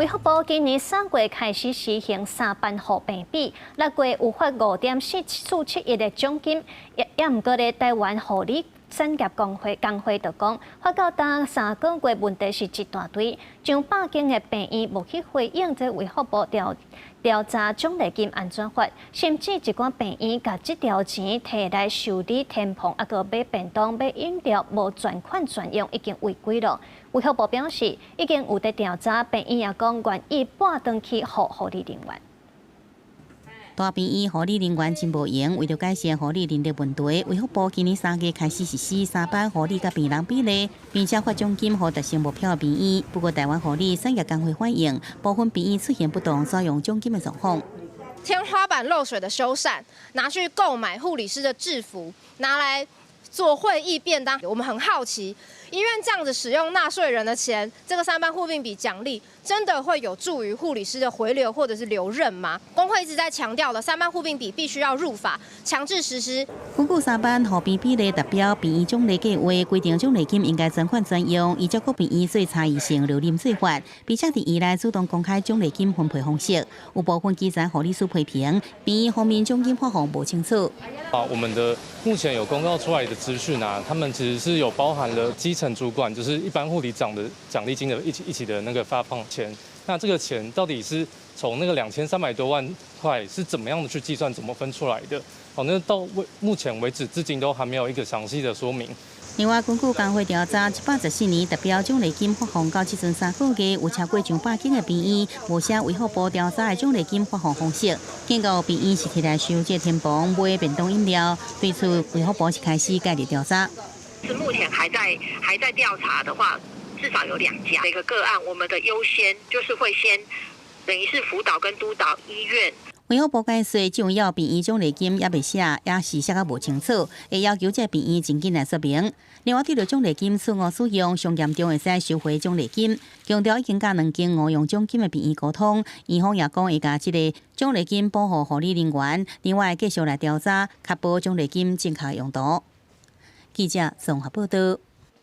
衛福部今年3月開始實行三班護病比，6月有發5.447億的獎金，也毋過咧，台灣護理產業工會就講，發到今3個月問題是一大堆，上百間的病院無去回應這衛福部調查獎勵金按怎發，甚至一寡病院共這條錢提來修理天棚，抑閣買便當、買飲料，無專款專用，已經違規了。衛福部表示，已經有佇調查，病院也講願意搬轉去予護理人員。大病院護理人員真無閒，為著改善護理人力問題，衛福部今年3月開始實施三班護理佮病人比例，並且發獎金予達成目標的病院。不過，台灣護理產業工會反映，部分病院出現不當使用獎金的狀況。天花板漏水的修繕，拿去購買護理師的制服，拿來做會議便當。我們很好奇，醫院這樣子使用納稅人的錢，這個三班護病比獎勵，真的會有助於護理師的回流或者是留任嗎？工會一直在強調的三班護病比必須要入法，強制實施。根據三班護病比例達標，病院獎勵計劃規定獎勵金應該專款專用，依照各病院做差異性留任做法，並且佇院內主動公開獎勵金分配方式。有部分基層護理師批評，病院方面獎金發放無清楚。啊，我們的目前有公告出來的資訊啊，他們其實是有包含了基層主管，就是一般護理長的獎勵金的一起的那個發放錢。那這個錢到底是從那個2300多萬塊是怎麼樣的去計算，怎麼分出來的？好，那到目前為止，至今都還沒有一個詳細的說明。另外，根據工會調查，114年達標獎勵金發放到這陣3個月，有超過上百間的病院無寫衛福部調查的獎勵金發放方式，見到病院是提來收這天棚買便當飲料，對此衛福部是開始介入調查。是目前還在調查的話，至少有兩家。每個個案，我們的優先就是會先等於是輔導跟督導醫院。衛福部解釋，這樣病院獎勵金猶未寫，也是寫甲無清楚，會要求這病院盡緊來說明。另外，對著獎勵金錯誤使用，上嚴重會使收回獎勵金，強調已經佮兩間誤用獎金的病院溝通，院方也講會共這個獎勵金補予護理人員，另外繼續來調查，確保獎勵金正確用途。記者綜合報道。